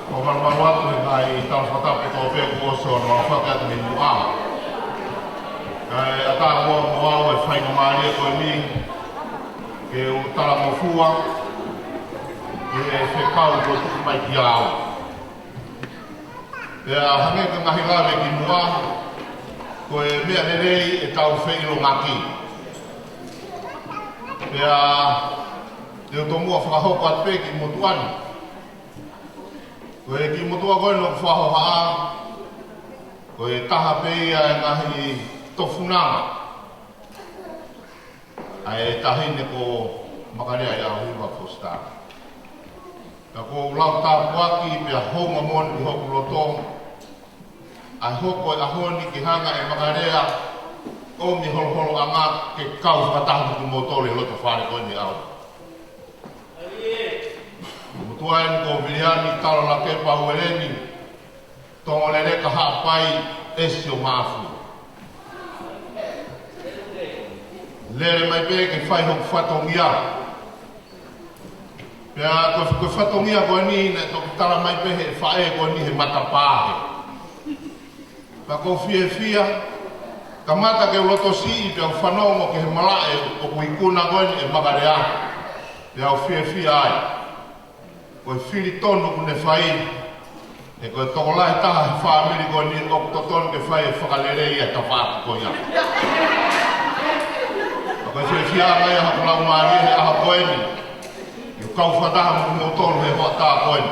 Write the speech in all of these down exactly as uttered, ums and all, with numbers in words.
ʻOku ou malumalu atu he ngaahi tala fakatapu kotoa pē kuo ʻosi hono fakahoko atu mei muʻa. Kae ʻatā muʻa mo au e faingamālie ko eni ke u talangofua ʻi he fekau kuo tuku mai kiate au. Pea hangē ko e ngaahi lave kimuʻa, ko e meʻa lelei ʻetau feʻiloaki. Pea te u tomuʻa fakahoko atu pē ki he motuʻa ni. Ko e kiʻi motuʻa ko ē ʻoku fakahohaʻa, ko e taha pē ia e ngaahi tofunanga ʻa e taʻahine ko Makalea ʻIaohiva Fositā. Ka ʻoku ou lau tāpuaki pea hounga moʻoni ki hoku loto ʻa e hoko e ʻaho ni ke hanga ʻe Makalea ʻo ʻomi holoholoʻanga ke kau fakataha mo kimoutolu he loto fale ko eni ʻaho. Motuʻa eni ko Viliami Talalakepa Ueleni Tongoleleka Haʻapai ʻEsio Maʻafu. Lele mai pē ke fai hoku fatongia. Pea ko, ko e fatongia ko eni naʻe toki tala mai pē he faʻē ko eni he matapā he. Pea ʻoku ou fiefia, kamata ke u loto siʻi pea u fanongo ki he malaʻe ʻoku ikuna ko eni ʻe Makalea. Pea u fiefia ai. Ko e fili tonu ʻoku ne fai, he ko e tokolahi taha he fāmili ko eni ʻoku totonu ke fai e fakalelei ʻa e tafaʻaki ko ia. Pea ko e fiefia mai ʻa hoku laumālie he ʻaho ko eni, ʻi he kau fakataha mo kimoutolu he hoʻatā ko eni.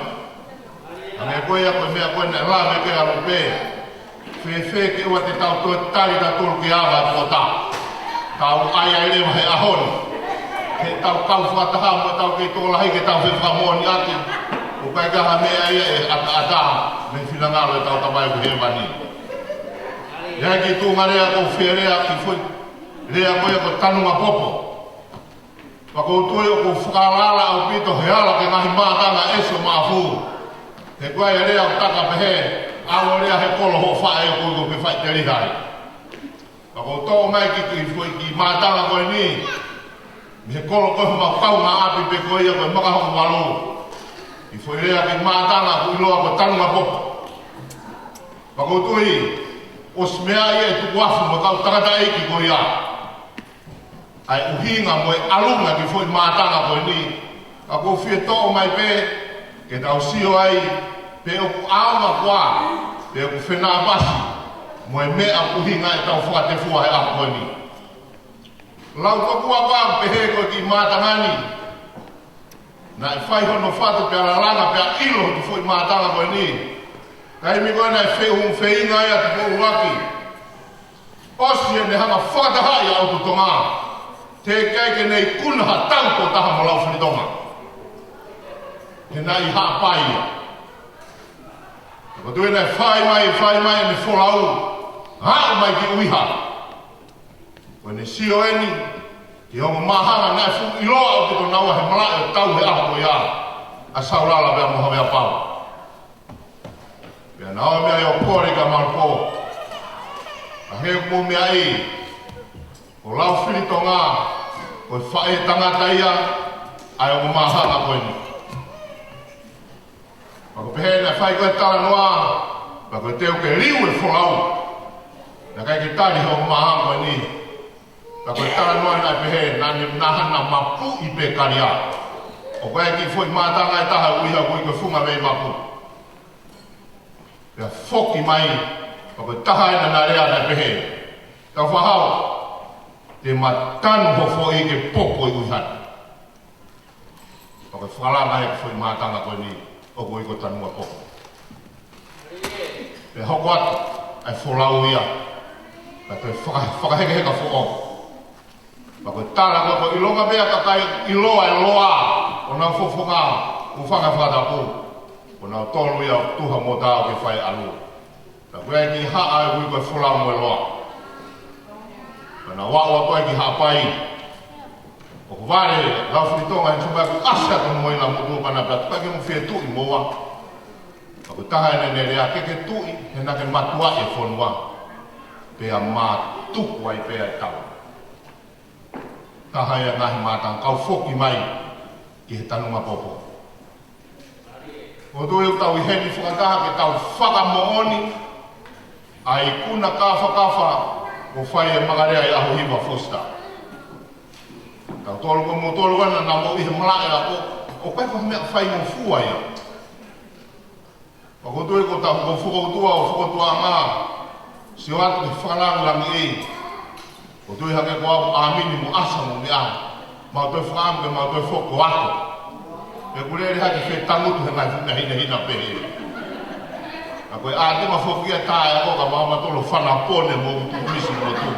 Hangē ko ia ko e meʻa ko eni naʻe lave ki ai ʻalu pē. Fēfē ke ʻoua te tau toe tali tautolu ke ava e pota. Tau ʻai ai leva he ʻaho ni. Ke tau kau fakataha mo tau kei tokolahi ke tau fefakamoʻoniʻaki. ʻOku ʻikai ke ʻi ai ha meʻa ia ʻe ʻataʻatā mei he finangalo ʻetau Tamai ʻoku ʻi hēvani. ʻI he kiʻi tuʻunga lea ʻoku ou fie lea ki he foʻi lea ko ia ko e tanunga popo. Pea ʻoku ou tui ʻoku fakalahi ʻaupito he ala ki he ngaahi mātanga ʻa ʻEsio Maʻafu. He ko e lea ʻoku taka pehē, ʻalu ʻo lea he kolo hoʻo faʻē ʻoku ʻikai ke faʻiteliha ai. Pea ʻoku ou toʻo mai ki he kiʻi foʻi kiʻi mātanga ko eni mei he kolo ko ē homau kaungāʻapi pē ko ia ko e Makahokuvalu. Kiʻi foʻi lea ki he mātanga ʻoku ʻiloa ko e tanunga popo. Pea ʻoku ou tui ʻosi meaʻi ʻe Tukuafu mo e kau tangataʻeiki ko ia ʻa e ʻuhinga mo e ʻalunga ki he foʻi mātanga ko eni. Ka ʻoku ou fie toʻo mai pē ke tau sio ai pe ʻoku ʻaonga koā, pe ʻoku fenāpasi mo e meʻa ʻuhinga ʻetau fakatefua he ʻaho ko eni. Lau tokua koā pehē ko e kiʻi mātanga ni naʻe fai hono fatu pea lalanga pea ʻilo ki he foʻi mātanga ko eni. Taimi ko ē naʻe feʻunga feinga ai ʻa Tupou ʻUluaki ʻosi ʻene hanga fakatahaʻi ʻa ʻOtu Tonga, teʻeki ai ke ne ikuna ha tau ko taha mo Laufilitonga. He naʻe ʻi Haʻapai ia. Ka ko e tuʻu ē naʻe fai mai, fai mai ʻene folau, aʻu mai ki ʻUiha. Ko ʻene sio eni ki he ongo māhanga naʻe fuʻu ʻiloa ʻaupito naua he malaʻe ʻo tau he ʻaho ko ia ʻa Saulala pea mo Haveapau. Pea naʻe ʻomai ʻo kole kia Malupō. Ka he ʻoku mou meaʻi, ko Laufilitonga ko e faʻē tangata ia ʻa e ongo māhanga ko eni. Pea ʻoku pehē naʻe fai ko ē talanoa, pea ko e teu ke liu e folau. Naʻe ʻikai ke tali he ongo māhanga ko eni. Pea ko e talanoa naʻe pehē naʻa ne, naʻa na mapuʻi pē kalia. ʻOku ʻi ai e kiʻi foʻi mātanga ʻe taha ʻi ʻUiha ʻoku ui ko e Funga Veimapu. Pea foki mai, pea ko e taha ena naʻe lea naʻe pehē, Taufaʻāhau, te ma tanu ho foʻi ke popo ʻi ʻUiha ni. Pea ko e fakalanga ia ki he foʻi mātanga ko eni ʻoku ui ko e tanunga popo. Pea hoko atu ʻa e folau ia. Pea toe faka-, fakahekeheka foʻou. Pea ko e tala ko ē ʻoku ʻilonga pē ʻa e kakai ʻiloa e loa ʻo nau fofonga ʻo fanga fakatapu. Ko nautolu ia ʻoku tuha mo taau ke fai ʻalu. Pea ko e kiʻi haʻa ʻoku ui ko e Folau mo e Loa. Pea naʻa nau ō atu ai ki Haʻapai. ʻOku vale Laufilitonga he sumai ʻoku ʻasi atu mo ʻIlamotuʻa pea naʻe pehē, Tuku ke mo fie tuʻi moua. Pea ko e taha ena naʻa ne lea, Ke ke tuʻi, he naʻa ke matuaʻi e fonua. Pea ma tuku ai pē ʻa e tau. Taha ia e ngaahi mātanga, kau foki mai ki he tanunga popo. ʻOku tau ʻi heni fakataha ke tau fakamoʻoni ʻa e ikuna kāfakafa ʻoku fai ʻe Makalea ʻi he ʻaho hiva Fositā. Tautolu ko moutolu ʻa naʻa mou ʻi he malaʻe ako, ʻoku ʻikai ko ha meʻa faingofua ia. Pea ʻoku ou tui ko tau ko fokoutua ʻo fokotuʻanga, sio atu ki he fakalāngilangiʻi. ʻOku ou tui hake ko au ʻāmini mo ʻasa mo meʻa. Mau toe fakaʻamu ke mau toe fokotuʻa ako. Pea ʻoku lele hake fetangutu he ngaahi fuʻu meʻa hinehina pehē. Ka ko e ʻātenga foki ia tā e ako ka mau mātolo fanapone mo utu misi mo tu.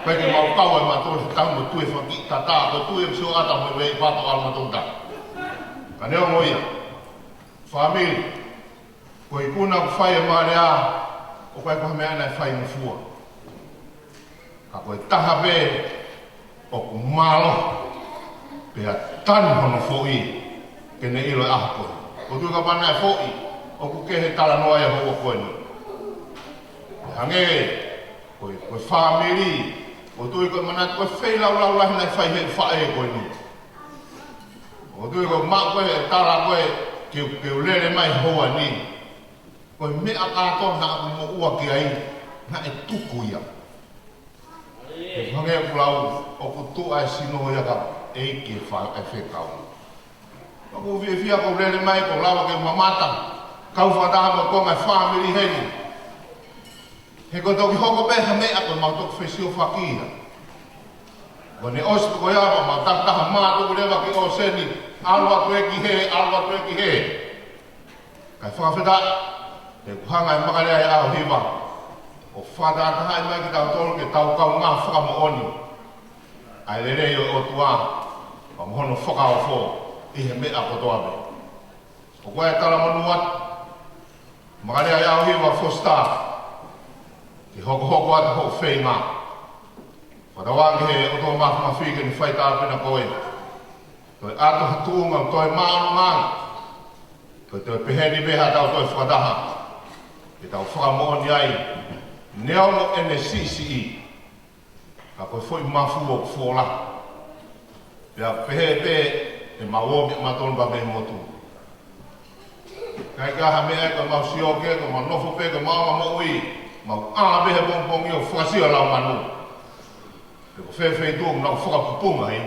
Pea ke mau kau ai mātolo he tangutu e faki tata ko tu e sio ata mo e vei pato ala mātolo tā. Ka neongo ia. Fāmili, ko e ikuna ʻoku fai ʻe Makalea, ʻoku ʻikai ko ha meʻa naʻe faingofua. Ka ko e taha pē ʻoku mālohi, pea tanu hono foʻi, ke ne ʻilo e ʻaho ko ē. ʻOku tui kapau naʻe foʻi, ʻoku kehe talanoa ia hoʻo ko eni. Hangē, ko e, ko e fāmili, ʻoku tui ko e manatu ko e feilaulau lahi naʻe fai he faʻē ko eni. ʻOku tui ko e maʻu ko e tala ko e ke, ke u lele mai houa ni. Ko e meʻa kātoa naʻa ku moʻua ki ai, naʻe tuku ia. He hangē ʻoku lau, ʻoku tuʻa e sino ia ka ʻEiki e fa-, e fekau. ʻOku ou fiefia ko u lele mai, ko u lava ke mamata, kau fakataha mo e konga e fāmili heni. He ko e toki hoko pē ha meʻa ko e mau toki fesiofaki ia. Ko ʻene ʻosi ko ia, mau takitaha mātuku leva ki ʻōseni, ʻalu atu ē ki hē, ʻalu atu ē ki hē. Kae fakafetaʻi, he kuo hanga ʻe Makalea ʻi he ʻaho hiva ʻo fakatahatahaʻi mai kitautolu ke tau kaungā fakamoʻoni ʻa e lelei ʻo e ʻOtua, pea mo hono fakaofo ʻi he meʻa kotoa pē. ʻOku ou talamonū atu, Makalea ʻi he ʻaho hiva Fositā, ke hokohoko atu hoʻo feinga. Fakatauange he ʻOtua Māfimafi ke ne fai tāpuekina koe. Toe ʻoatu ha tuʻunga, toe māʻolunga. Toe, toe pehē ni pē haʻatau toe fakataha. Ke tau fakamoʻoni ai. Neongo ʻene siʻisiʻi. Ka ko e foʻi mafu ʻoku fola. Pea pehē pē ʻe mau ō mei mātolo pea mei motu. ʻIkai ke ʻi ai ha meʻa ia ka mau sio ki ai, ka mau nofo pē, ka mau ʻaonga moʻui. Mau ʻā pē he pongipongi ʻo fakasio lau manu. Pe ko fē feituʻu ʻoku nau fakapupunga ai.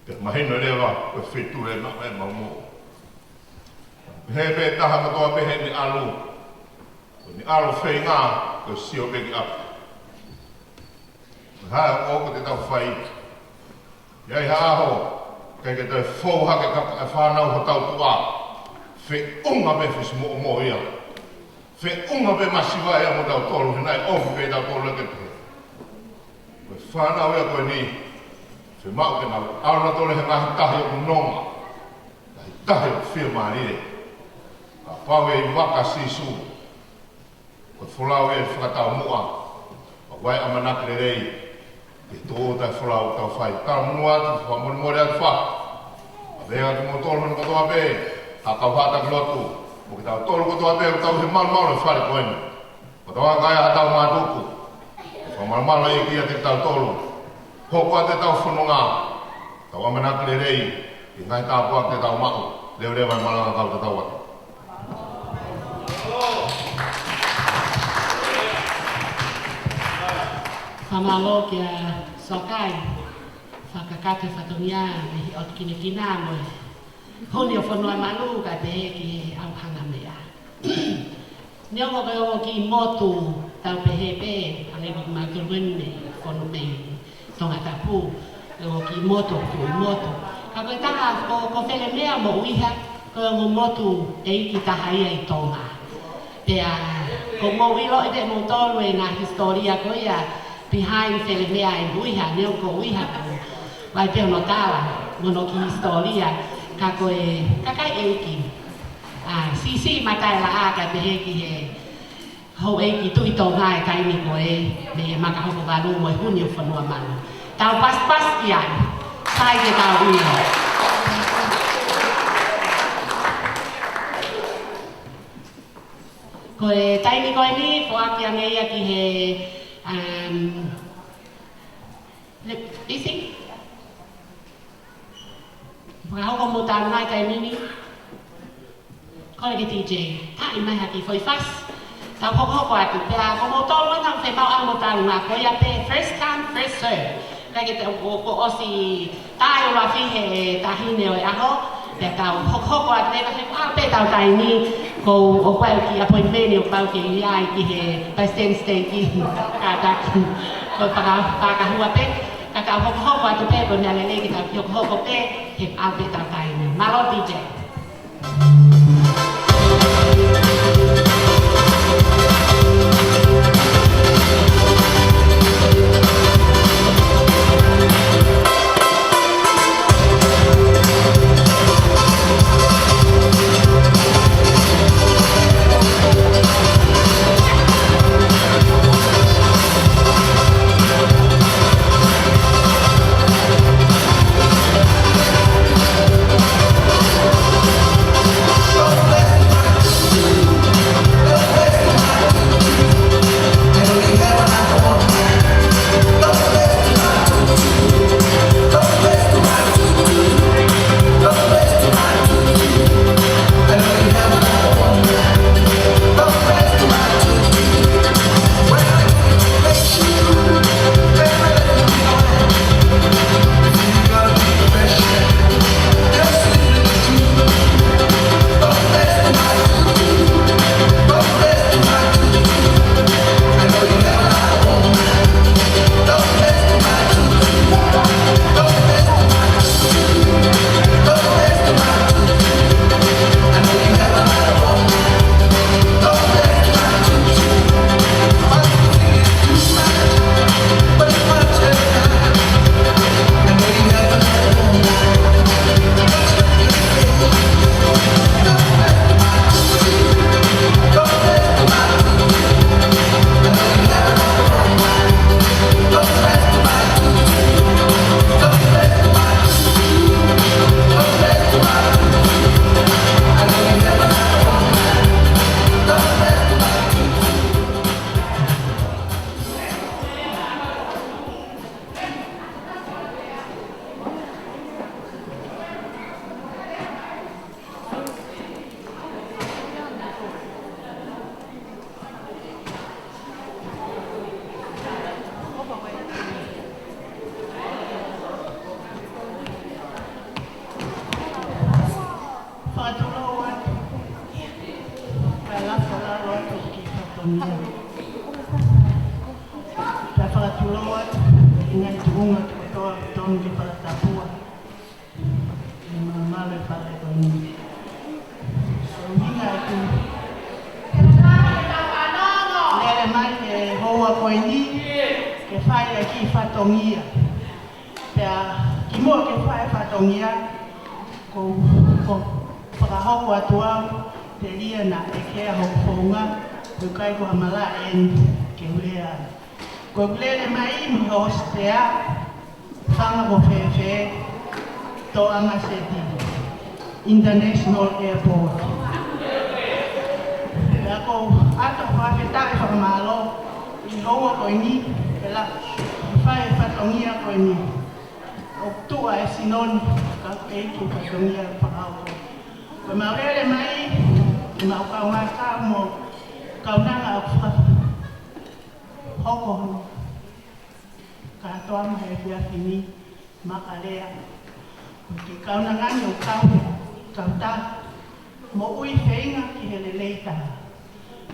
Pea mahino leva ko e feituʻu ē naʻa mau moʻui. He pē taha kotoa pē heʻene ʻalu. Ko ʻene ʻalu feinga, ko e sio pē ki ʻapi. Ko e hā ʻoku ʻikai te tau fai. ʻI ai ha ʻaho, ʻikai ke toe fou hake ka e fānau hotau tuʻa. Feʻunga pē fisi moʻomoʻo ia. Feʻunga pē masiva ia mo tautolu, he naʻe ʻomi pē tautolu ke pehē. Ko e fānau ia ko eni, fiemaʻu ke nau ʻalu nautolu he ngaahi tahi ʻoku nonga. Ngaahi tahi ʻoku fiemālie. Kapau ʻe ʻi vaka Sīsū. Ko e folau ia ʻi he fakataumuʻa. Pea ʻoku ʻi ai e ʻamanaki lelei. Ke tō ʻa e folau ʻoku tau fai. Talamonū atu, fakamolemole atu fa. ʻA vea kimoutolu hono kotoa pē. Ha kau haʻa taki lotu. Mo kitautolu kotoa pē, ʻoku tau ʻi he malumalu ʻo e fale ko eni. Ko tau aka ia ha tau mātuku. Fakamalumalu ʻEiki ʻiate kitautolu. Hoko atu ʻetau fononga. Tau ʻamanaki lelei. ʻI he ngaahi tāpuaki te tau maʻu. Leveleva e malanga kau te tau atu. Fakamālō kia Sokai. Fakakakato e fatongia, mei he ʻotu kinakina mo e huni ʻo Fonuamalu, kae pehē ki he ʻauhanga meʻa. Neongo ko e ongo kiʻi motu tau pehē pē, hangē ko e mātuku eni mei Fonu mei Tongatapu, ko e ongo kiʻi motu, kiʻi motu. Ka ko e taha, ko, ko Felemea mo ʻUiha, ko e ongo motu ʻeiki taha ia ʻi Tonga. Pea, ko mou ʻilo ʻe moutolu e ngaahi hisitōlia ko ia, behind Felemea and ʻUiha, neongo ko ʻUiha ko, vai pē hono tala, mo hono kiʻi hisitōlia, ka ko e kakai ʻeiki. ʻA, siʻisiʻi mataʻi laʻā kae pehē ki he houʻeiki Tuʻi Tonga he taimi ko ē, mei he Makahokovalu mo e huni ʻo Fonuamalu. Tau pasipasi ki ai, sai ke tau ʻilo. Ko e taimi ko eni, foaki ange ia ki he, um, le-, isi? Fakahoko mo tāngai taimi ni. Kole ki he D J, tali mai ha kiʻi foʻi fasi. Tau hokohoko atu pea ko moutolu ʻoku nau fiemaʻu ʻalu mo talu ngā ko ia pē first come, first serve. Kae ke tau ko, ko ʻosi tae ʻo lafi he taʻahine ʻo e ʻaho. Pea tau hokohoko atu pē ka he ʻalu pē tau taimi. Ko ʻoku ʻi ai e kiʻi appointment ʻoku pau ke ʻi ai ki he President's Day ki kātaki. Ko e faka-, fakahua pē. Ka tau hokohoko atu pē ko e meʻa lelei ke tau kiʻi hokohoko pē he ʻalu pē tau taimi. Mālō D J. Fakatulou atu. Kae lafo lalo atu ki he fatongia. Kae fakatulou atu ki he ngaahi tuʻunga kotoa ʻoku tonu ke fakatapua ʻi he malumalu e fale ko eni. Ko e ʻuhinga ʻeku lele mai he houa ko eni ke fai ʻa e kiʻi fatongia. Pea kimuʻa ke fai e fatongia, ʻoku ou, ʻoku ou fakahoko atu au, telia naʻe ʻeke hoku founga, ʻoku ʻikai ko ha malaʻe eni ke u lea. ʻOku ou lele mai mei he ʻositia, fanga ko Fēfē, Toʻanga Seti International Airport. Pea ʻoku ou ʻoatu e fakafetaʻi fakamālō ʻi he houa ko eni, pea ʻi he fai e fatongia ko eni. ʻOku tuʻa e sino ni, ka ʻoku ʻeiki e fatongia fakahoko. Ko ʻemau lele mai, ʻemau kaungā kau mo e kaunanga ʻoku fakahoko hono kātoanga he efiafi ni, Makalea. Ko e kiʻi kaunanga ni ʻoku kau, kau tā moʻui feinga ki he lelei taha.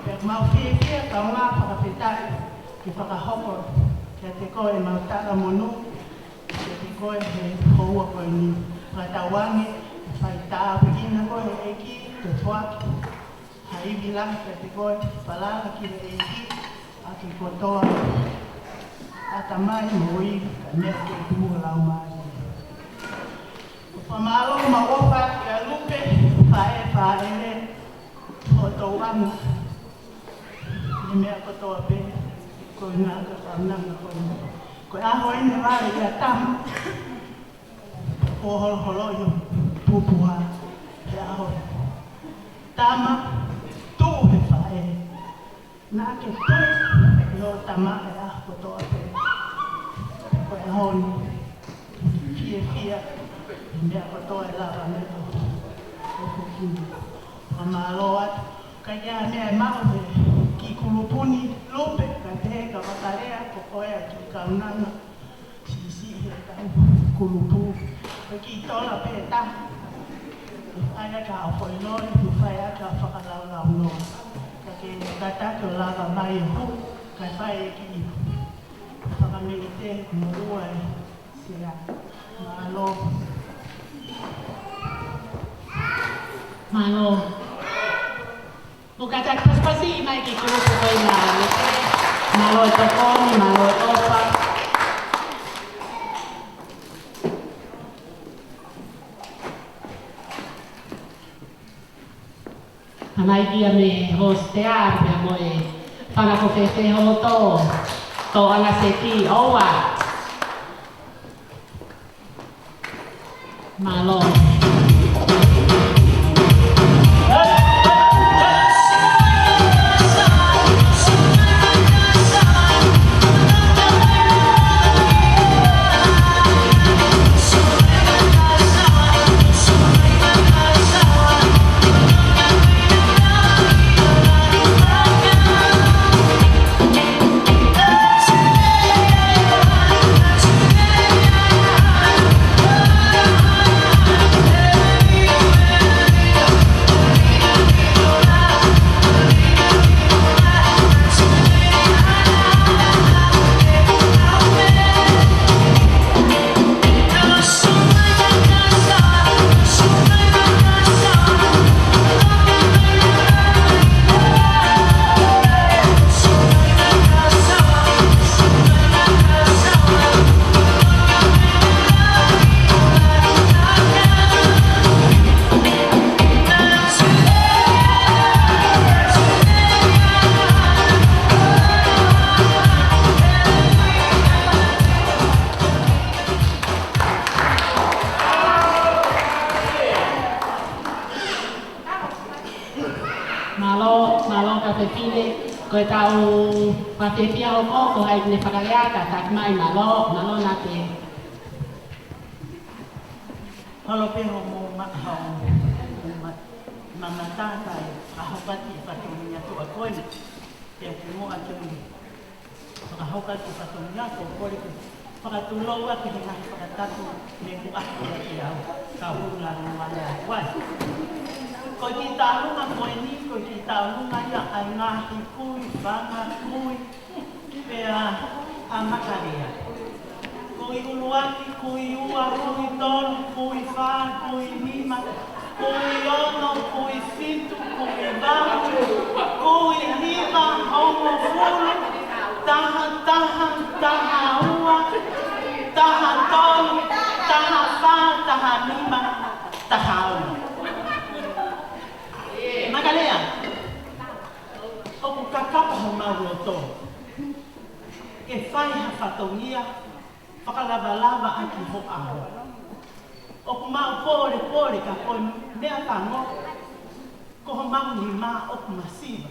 Pea ʻoku mau fiefia kaungā fakafetaʻi ke fakahoko kiate koe ʻemau tala monū kiate koe he houa ko eni. Fakatauange ʻe fai tāpuekina koe ʻe he ʻEiki, toe foaki ha ivi lahi kiate koe, falala ki he ʻEiki ʻaki kotoa ʻatamai, moʻui, kae meʻa ke tuʻu ʻa e laumālie. ʻOku fakamālō mo ʻofa kia Lupe, faʻē, faʻē, ʻo tau anga. ʻI he meʻa kotoa pē, ko e ngaahi kaunanga ko eni. Ko e ʻaho eni vale ia Tama, ʻo holoholo ʻi ho pupuha he ʻaho. Tama, tuʻu he faʻē. Naʻa ke tuʻu ʻi ho tama he ʻaho kotoa pē. Ko e ʻaho ni, fiefia ʻi he meʻa kotoa ʻe lava mei ho, ho fokina. Mālō atu. Ka ʻi ai ha meʻa ʻe maʻu he kiʻi kulupu ni, Lupe, ka pehē ka Vakalea, ko koe ʻa e kiʻi kaunanga siʻisiʻi he ʻetau kulupu. Ko e kiʻi tola pē ʻe taha. ʻAi ʻaki ha foʻi loi, mo fai ʻaki ha fakalaulaunoa. Ka ke kātaki ʻo lava mai ʻo hū, kae fai e kiʻi fakameʻite mo ua e Sea. Mālō. Mālō. Mou kātaki pasipasi mai ki he kulupu ko ena. Mālō e tokoni, mālō e ʻofa. Hā mai kia mei he hostea, pea mo e fanga kofefe hoto, tō ʻana seti, ʻoua. Mālō. Mālō, mālō ka fefine, ko e tau fefia hoko, ko hai ne fakalea, kātaki mai, mālō, mālō naʻa ke. Holo pē hoʻomou ma-, hoʻomou ma-, mamata kae fakahoko atu e fatongia tuʻa ko eni. Pea kimuʻa ke u fakahoko atu e fatongia, ʻoku ou kole ke fakatulou atu he ngaahi fakatapu ne u ʻoatu kiate au, ka u hū lalo mai ʻa e kuai. Ko e kiʻi tauʻolunga ko eni, ko e kiʻi tauʻolunga ia ʻa e ngaahi kui, fanga kui, pea ʻa Makalea. Kui ʻuluaki, kui ua, kui tolu, kui fā, kui nima, kui ono, kui fitu, kui valu, kui hiva, hongofulu, taha taha, taha ua, taha tolu, taha fā, taha nima, taha ono. Makalea, ʻoku kakapa homau loto ke fai ha fatongia fakalavalava ʻaki ho ʻaho. ʻOku mau pōlepole ka ko e meʻapango, ko homau nima ʻoku masiva.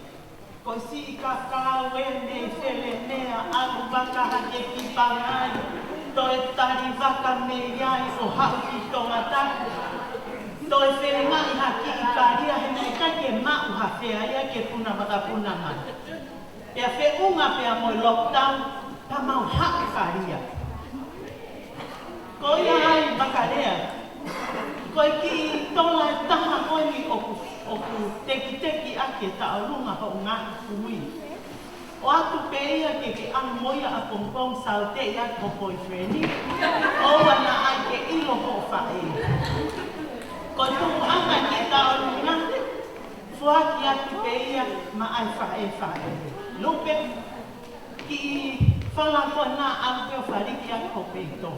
Ko e siʻi kakau ē mei Felemea, ʻalu vaka hake ki Pangai, toe tali vaka mei ai ʻo haʻu ki Tongatapu, toe felengaʻi hake ki Kalia, he naʻe ʻikai ke maʻu ha fea ia ke puna vakapuna mai. Pea feʻunga pea mo e lockdown, pea mau haʻu Kalia. Ko ia ai Makalea, ko e kiʻi tola ʻe taha ko eni ʻoku, ʻoku tekiteki ʻaki e tauʻolunga hoʻo ngaahi kui. ʻOatu pē ia ke ke ʻalu mo ia ʻapongipongi, sauteʻi ʻaki ho boyfriend, ʻoua naʻa ʻai ke ʻilo hoʻo faʻē. Ko e tuʻunga kiʻi tauʻolunga, foaki atu pē ia maʻa e faʻē, faʻē. Lupe, kiʻi fala ko ena, ʻalu pē ʻo faliki ʻaki ho peito.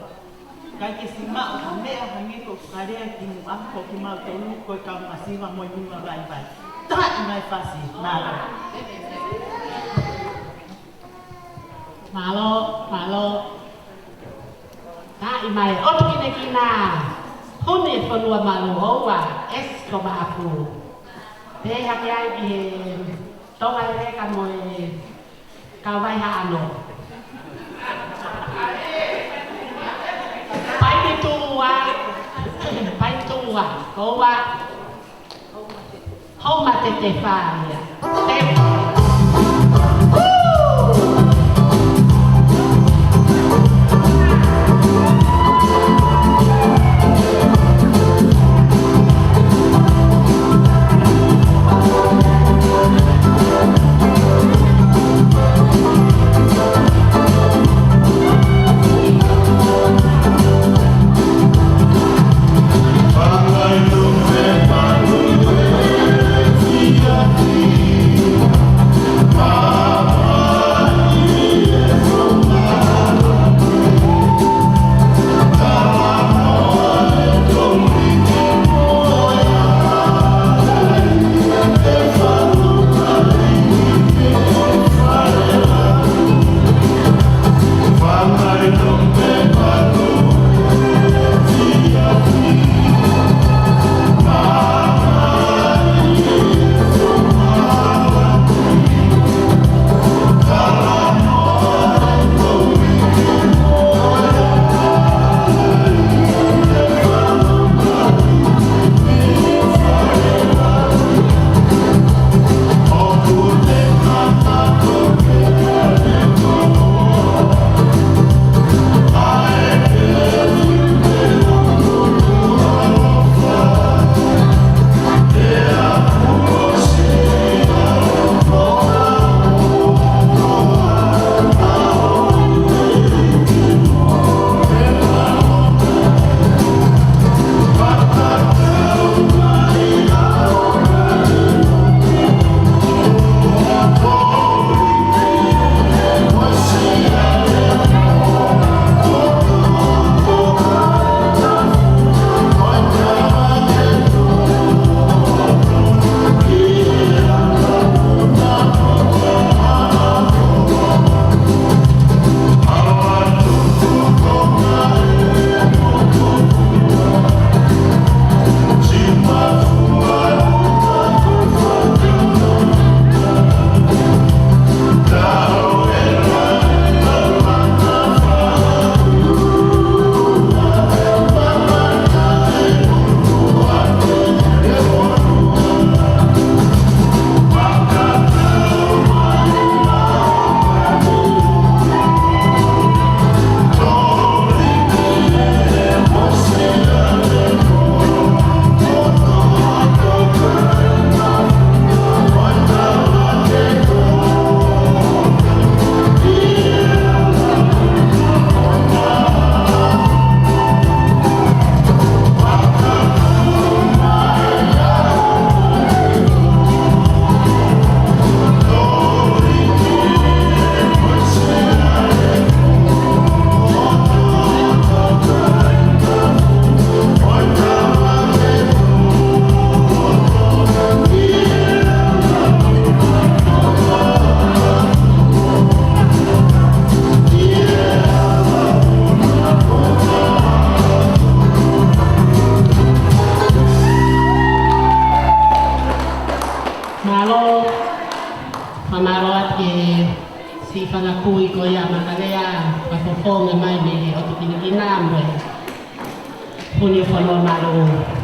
ʻIkai ke siʻi maʻu ha meʻa hangē ko e fakalea kimuʻa, ko kimautolu ko e kau masiva mo e nima vaivai. Taaʻi mai Fasi, mālō. Mālō, mālō. Taaʻi mai, ʻotu kinekina. Huni e fonua malu ʻoua, ʻesi ko Maʻapu. Pehē hake ai ki he Tonga Leleka mo e Kauvai Haʻano. Paini tuʻa, paini tuʻa, ko ua. Homa te te faia. Mālō, fakamālō atu ki he siʻi fanga kui ko ia ʻa Makalea, fakafofonga mai mei he ʻOtu Kinikina mo e Funio Fonua Mālō.